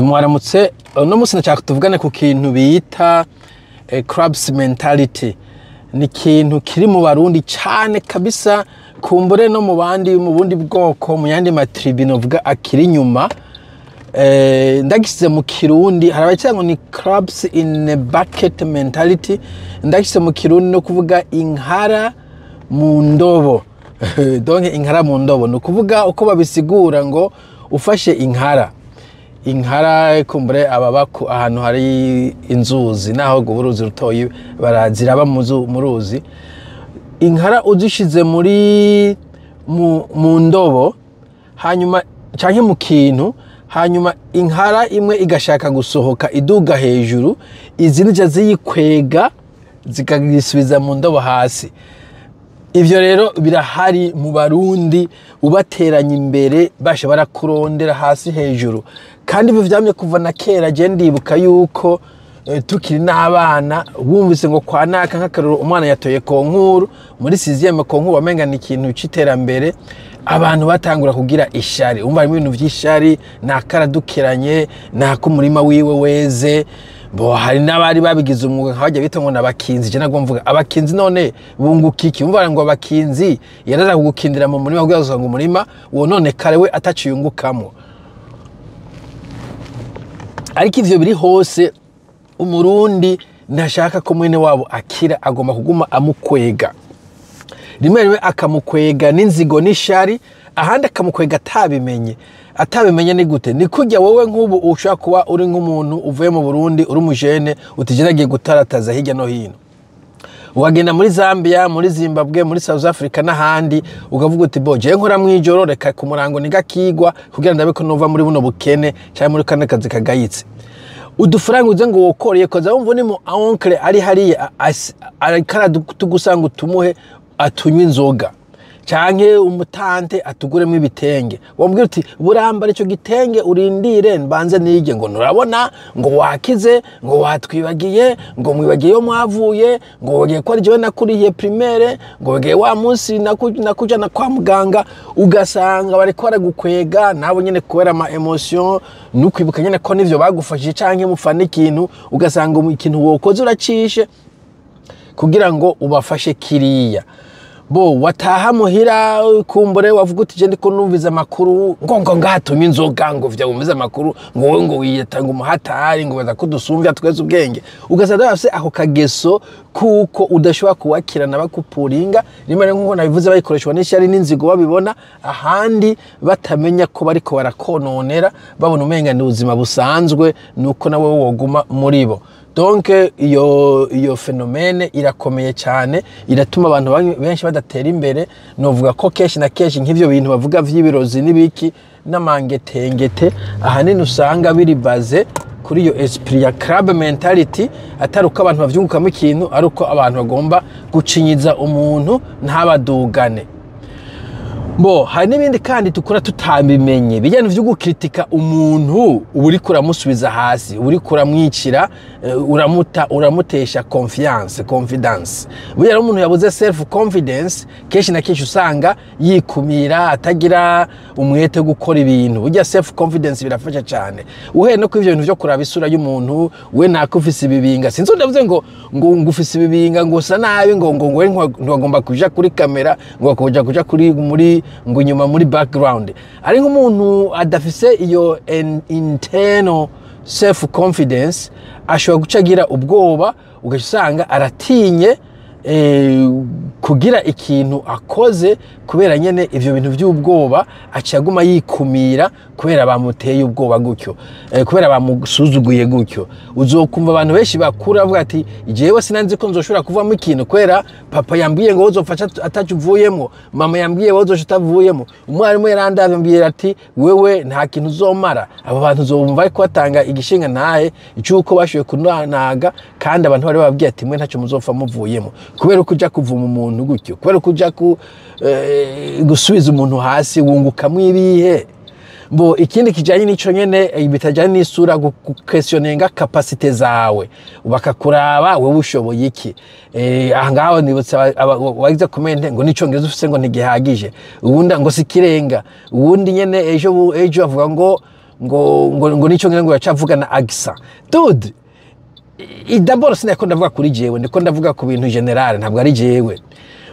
Mwaramutse. Uno munsi ndashaka tuvugane ku kintu bita crabs mentality. Ni ikintu kiri mu Barundi cane kabisa, kumbure no mu bandi, mu bundi bwoko, mu yandi ma tribu novuga akiri inyuma. Ndagishyize mu Kirundi, hari abagira ngo ni crabs in a bucket mentality. Ndagishyize mu Kirundi no kuvuga inkara mu ndobo. Donc inkara mu ndobo ni ukuvuga uko babisigura ngo ufashe inkara, inkara kumbure ababa ahantu hari inzuzi, naho ubwo uruzi rutoyi baraziraba mu ruzi, inkara uzishize muri mu ndobo hanyuma canke mu kintu, hanyuma inkara imwe igashaka gusohoka iduga hejuru, izindi zica ziyikwega zikagisubiza mu ndobo hasi. Ivyo rero birahari mu Barundi. Ubateranya imbere basha barakurondera hasi hejuru, kandi ivyo vyamye kuva na kera. Je ndibuka yuko tukiri n'abana, wumvise ngo kwa naka, nk'akarorero, umwana yatoye concours muri sixième, concours wamenga ni ikintu c'iterambere, abantu batangura kugira ishari. Umva, harimo ibintu vy'ishari, nakaradukiranye nako umurima wiwe weze. Bo hari n'abari babigize umwuga, nka bajya bita ngo n'abakinzi. Je nagwo mvuga abakinzi none bunguka iki? Umva ngo abakinzi yaraza kugukindira mu murima kugira ngo umurima wononekare, we ataciyungukamo. Ariko ivyo biri hose. Umurundi ntashaka ko mwene wabo akira, agomba kuguma amukwega, rimwe rimwe akamukwega n'inzigo n'ishari, ahandi akamukwega atabimenye. Atabimenye ni gute? Ni kurya wowe nk'ubu ushobora kuba uri nk'umuntu uvuye mu Burundi, uri umujene, uti agiye gutarataza hirya no hino, ukagenda muri Zambia, muri Zimbabwe, muri South Africa n'ahandi, ukavuga uti: "Bo jewe nkora mw'ijoro, reka ku murango nigakigwa kugira ndabe ko nova muri buno bukene cyangwa muri kano kazi kagayitse." Udufaranga uze ngo wokoreye koza, wumva ni mu oncle ari hariya ariko aratugusanga, utumuhe atunywe inzoga, canke umutante atuguremo ibitenge. Wambwira uti: "Burambara ico gitenge, urindire mbanze nige." Ngo: "Nurabona ngo wakize, ngo watwibagiye, ngo mwibagiye iyo mwavuye, ngo wagiye ko ari jewe nakuriye primaire, ngo wagiye wa munsi nakujana kwa muganga." Ugasanga bariko baragukwega nabo nyene kubera ama émotion, nukwibuka nyene ko nivyo bagufashije, canke mufana ikintu, ugasanga ikintu wokoze uracishe kugira ngo ubafashe kiriya. Bo wataha muhira, kumbure wavuga uti: "Je ndiko numviza amakuru," ngo ngatunywa inzoga, ngo vya wumviza amakuru, ngo wowe ngo wiyita ngo umuhatari, ngo baza kudusumvya twese ubwenge. Ugasanga bafise ako kageso kuko udashobora kuwakirana, bakupuringa rimwe rimwe, nkuko nabivuze, bayikoreshwa n'ishyari n'inzigo babibona, ahandi batamenya ko bariko barakononera, babona umenga ni ubuzima busanzwe, nuko nawe woguma muri bo. Donc iyo phénomène irakomeye cyane, iratuma abantu benshi badatera imbere. Novuga ko kenshi na kenshi nk'ivyo bintu bavuga vy'ibirozi n'ibiki n'amangetengete, ahanini usanga biri basé kuri iyo esprit ya crab mentality, atari uko abantu bavyungukamo ikintu, ari uko abantu bagomba gucinyiza umuntu ntabadugane. Bo hari n'ibindi kandi dukora tutabimenye, bijyanye vyo gukritika umuntu. Uba uriko uramusubiza hasi, uba uriko uramwicira, uramuta, uramutesha confiance, confidence. Burya rero umuntu yabuze self confidence, kenshi na kenshi usanga yikumira, atagira umwete wo gukora ibintu. Burya self confidence birafasha cyane. Uhereye no kuri ivyo bintu vyo kuraba isura y'umuntu, we nako ufise ibibinga, sinzi, ndavuze ngo ufise ibibinga, ngo usa nabi, ngo we ntiwagomba kuja kuri kamera, ngo kuja kuri muri ngo inyuma muri background. Ari nk'umuntu adafise iyo internal self confidence, ashobora guca agira ubwoba, ugaca usanga aratinye kugira ikintu akoze kubera nyene ivyo bintu vy'ubwoba, aciye aguma yikumira kubera bamuteye ubwoba gutyo, kubera bamusuzuguye gutyo. Uzokumva abantu benshi bakura bavuga ati: "Jewe sinanzi ko nzoshobora kuvamo ikintu kubera papa yambwiye ngo uzofasha ataco uvuyemo, mama yambwiye ngo uzoca utavuyemo, umwarimu yarandavye ambwira ati wewe nta kintu uzomara." Abo bantu uzobumva bariko batanga igishinga ntahe icuko bashoboye kunanaga, kandi abantu bari bababwiye ati: "Mwe ntacyo muzopfa muvuyemo." Kubera uko uja kuvuma umuntu gutyo, kubera uko uja gusubiza umuntu hasi, wungukamwo ibihe? Bo ikindi kijanye n'ico nyene, bitajanye n'isura, guquestioninga capacités zawe, bakakuraba wewe ushoboye iki. Aha ngaho nibutse wagize comment ngo n'icongereza ufise ngo ntigihagije, uwundi ngo sikirenga, uwundi nyene ejo avuga ngo ngo n'icyongereza ngo yacavuga na accent. Dude, d'abord sinako ndavuga kuri jewe, ndiko ndavuga ku bintu général, ntabwo ari jewe.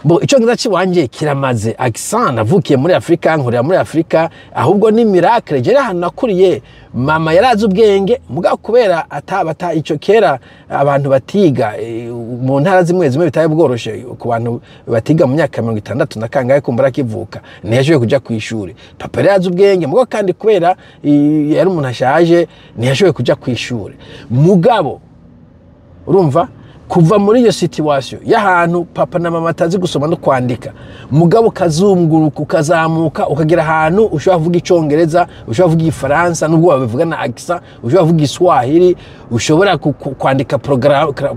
Bo icyongereza ciwanje kiramaze accent. Navukiye muri Afrika, nkurira muri Afrika, ahubwo ni miracle. Jere ahantu nakuriye, mama yarazi ubwenge, mugabo kubera atabata ico kera abantu batiga mu ntara zimwe zimwe bitaye bworoshe ku bantu batiga mu myaka 60 na kangahe kumbura akivuka, ntiyashoboye kuja ku ishuri. Papa yarazi ubwenge, mugabo kandi kubera yari umuntu ashaje ntiyashoboye kuja ku ishuri. Mugabo urumva kuva muri iyo situation y'ahantu papa na mama atazi gusoma no kwandika, mugabo ukazunguruka, ukazamuka, ukagera ahantu ushobora kuvuga icongereza, ushobora kuvuga igifaransa nubwo babivuga na accent, ushobora kuvuga iswahili, ushobora kwandika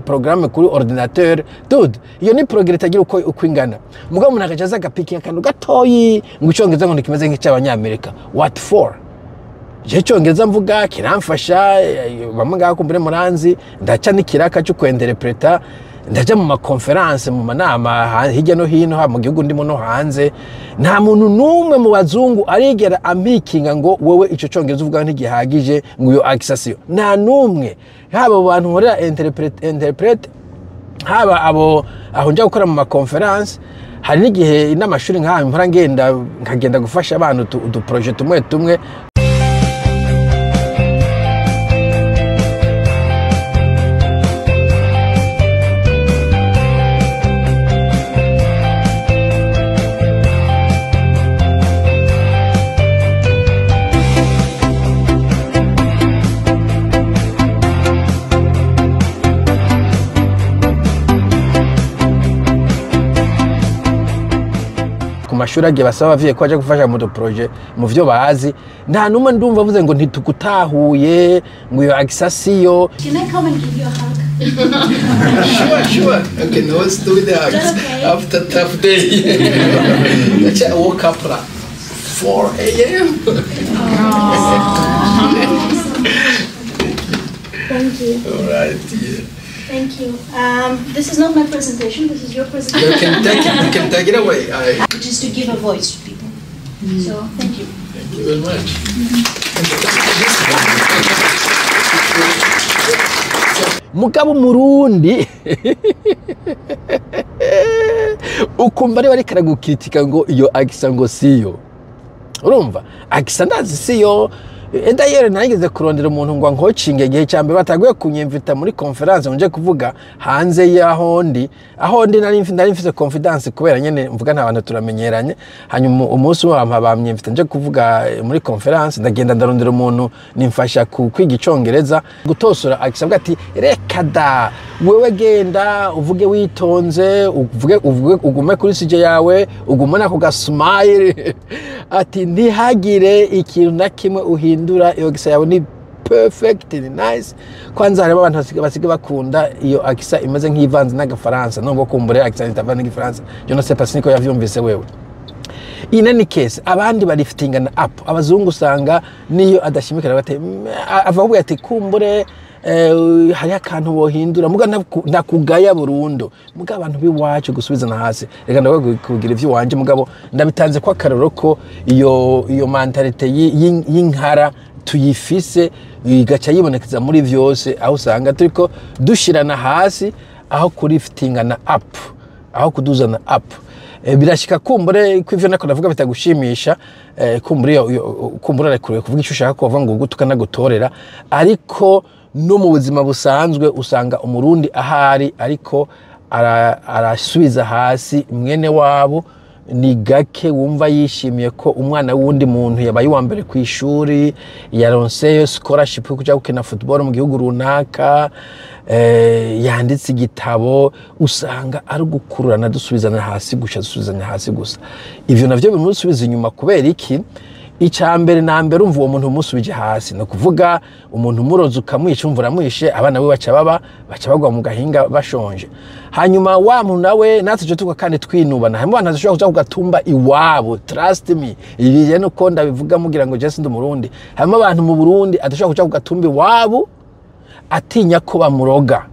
programme kuri ordinateur. Dude, iyo ni progrès itagira uko ingana. Mugabo umuntu agaca aza agapika akantu gatoyi ngo icongereza ngo ntikimeze nk'icy'abanyamerika. What for? Je icyongereza mvuga kiramfasha. Bamwe ngaho kumbure muranzi, ndaca n'ikiraka cyo kwenterpreta, ndaja mu ma conférences, mu manama hirya no hino, haba mu gihugu ndimo no hanze. Nta muntu n'umwe mu bazungu arigera ampikinga ngo wowe ico congereza uvuga ntigihagije, ngo iyo accent. Nta n'umwe, haba abo bantu nkorera interprète, haba abo aho njya gukora mu ma conférences. Hari n'igihe n'amashuri nk'aha mpora ngenda, nkagenda gufasha abana udu projets tumwe tumwe. Ku mashuri agiye basaba abavyeyi ko baja gufasha mu projets mu vyo bazi, nta numwe ndumva avuze ngo ntitukutahuye, ngo iyo accent. Can I come and give you a hug? Sure. Okay, now let's do the hugs. Is that okay? After tough day. Actually, I woke up at 4 a.m. Thank you. All right, yeah. Thank you. This is not my presentation, this is your presentation. You can take it. You can take it away. Which is to give a voice to people. So, thank you. Thank you very much. Mugabo umurundi ukumva ari bariko aragukritika ngo iyo accent ngo siyo. Urumva accent ndazi siyo. D'ailleurs narigeze kurondera umuntu ngo ankocinge igihe cya mbere bataguye kunyemvita muri conférence ngo nje kuvuga hanze y'aho ndi. Aho ndi nari mfise confidence kubera nyene mvuga nta bantu turamenyeranye. Hanyuma umunsi umwe bampa bamyemvita nje kuvuga muri conférence, ndagenda ndarondera umuntu nimfasha kwiga icongereza gutosora akisabwa, ati reka da, wewe genda uvuge witonze, uvuge ugume kuri sujet yawe, ugume nako ga smile, ati ntihagire ikintu na kimwe uhindura, iyo accent yawe ni perfect, ni nice. Kwanza harimo abantu basiga bakunda iyo accent imeze nk'ivanze n'agafaransa, nubwo kumbure accent itavanze n'igifaransa, je ne sais pas, siniko yavyumvise wewe. In any case, abandi bariftingana up. Abazungu usanga niyo adashimikira bate avuga ati kumbure hari akantu bohindura, muga ndakugaya burundu. Muga abantu biwacu gusubizana hasi, reka ndavuga kugira ivyo wanje, mugabo ndabitanze ko akaroro ko iyo mentalité y'inkara tuyifise, igaca yibonekeza muri vyose, aho usanga turiko dushirana hasi aho kuriftingana up, aho kuduzana up. Birashika kumbure ko ivyo nako ndavuga bitagushimisha, kumbure kumbure arekuriwe kuvuga icyo ushaka kuvuga ngo gutuka nagutorera, ariko no mu buzima busanzwe usanga umurundi ahari ariko arasubiza hasi mwene wabo. Ni gake wumva yishimiye ko umwana w'undi muntu yabaye uwa mbere ku ishuri, yaronseyo scholarship yo kuja gukina football mu gihugu runaka, yanditse igitabo. Usanga ari gukururana, dusubizana hasi gusa, dusubizanya hasi gusa. Ivyo navyo bimusubiza inyuma. Kubera iki? Icya mbere na mbere, umva uwo muntu umusubije hasi, ni ukuvuga umuntu umuroza ukamwica, umva uramwishe, abana be baca bagwa mu gahinga bashonje. Hanyuma wa muntu nawe natwe tuje tuka kandi twinubana. Harimo abantu bashobora kuja kugatumba iwabo, trust me, ibi rero nuko ndabivuga mugira ngo je sindi umurundi. Harimo abantu mu Burundi adashobora kuja kugatumba iwabo, atinya ko bamuroga.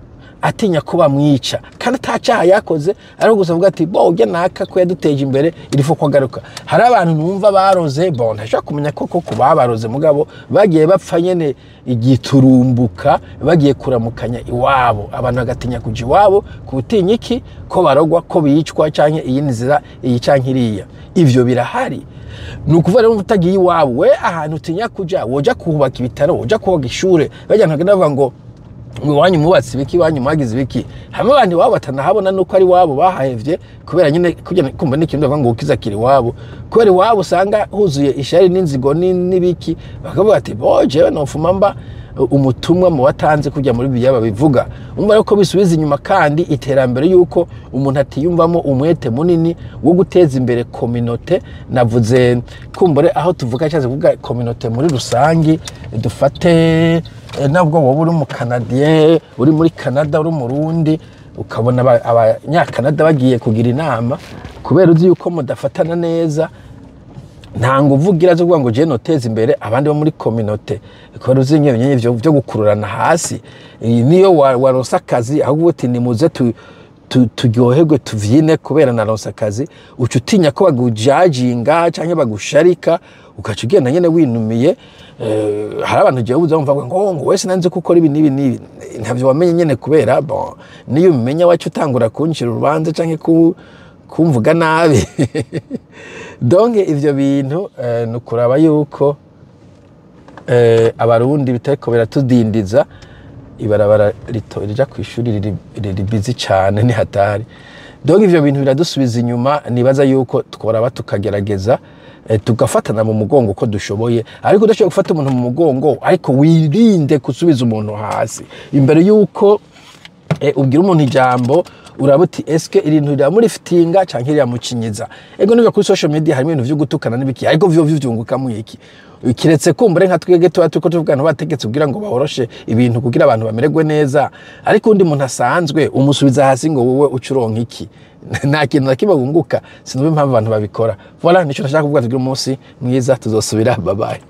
atinya ko bamwica kandi atacaha yakoze, ariko gusa avuga ati: "Bo ujya naka ko yaduteje imbere, il faut ko agaruka." Hari abantu numva baroze, bon, ntashobora kumenya koko ko babaroze, mugabo bagiye bapfa nyene igiturumbuka bagiye kuramukanya iwabo. Abantu bagatinya kuja iwabo kubutinya iki? Ko barogwa, ko bicwa, canke iyi nzira iyi canke iriya. Ivyo birahari. Ni ukuvuga rero, utagiye iwabo, we ahantu utinya kuja, woja kuhubaka ibitaro, woja kuhoga ishure, bajya ntagenda bavuga ngo iwanyu mwubatse ibiki, iwanyu mwagize ibiki, hamwe abantu iwabo batanahabona nuko ari iwabo bahahevye, kubera nyine kugira kumva n'ikintu bavuga ngo ukiza kiri iwabo, kubera iwabo usanga huzuye ishari n'inzigo n'ibiki, bakavuga ati: "Bo jewe nofuma mba umutumwa mu batanze kujya muri bibiliya babivuga." Umva rero ko bisubiza inyuma kandi iterambere, yuko umuntu atiyumvamo umwete munini wo guteza imbere communauté. Navuze kumbure aho tuvuga cyangwa kuvuga communauté muri rusangi, dufate nabwo wowe uri mu Canadien, uri muri Canada, uri Umurundi, ukabona Abanyakanada bagiye kugira inama, kubera uzi yuko mudafatana neza, nta nguvu ugira zo kuvuga ngo je noteza imbere abandi bo muri communauté, kubera uzi nyene vyo gukururana hasi. Niyo waronse akazi, ahubwo uti: "Nimuze turyoherwe, tuvyine kubera naronse akazi," uca utinya ko bagujajinga canke bagusharika, ugaca ugenda nyene winumiye. Hari abantu jewe uza wumva ngo wese nanze ko ukora ibi n'ibi n'ibi, ntavyo wamenye nyene, kubera bon, niyo ubimenya waca utangura kuncira urubanza canke kumvuga nabi. Donc ivyo bintu ni ukuraba yuko Abarundi bitariko biratudindiza. Ibarabara rito rija kw'ishuri riri busy cane, ni hatari. Donc ivyo bintu biradusubiza inyuma. Nibaza yuko tworaba tukagerageza tugafatana mu mugongo uko dushoboye, ariko udashoboye gufata umuntu mu mugongo, ariko wirinde gusubiza umuntu hasi. Imbere yuko ubwira umuntu ijambo, uraba uti: "Eske irintu riramurifitinga canke riramucinyiza?" Ego, nibyo, kuri social media harimo ibintu vyo gutukana n'ibiki, ariko vyo vyungukamwo iki, kiretse kumbure nka twebwe tuba turiko tuvugana bategetse kugira ngo baworoshe ibintu, kugira abantu bamererwe neza? Ariko undi muntu asanzwe umusubiza hasi ngo wowe uce uronka iki? Nta kintu na kimwe wunguka. Sinumva impamvu abantu babikora. Voilà, nico nashaka kuvuga. Tugira umunsi mwiza, tuzosubira. Bye bye.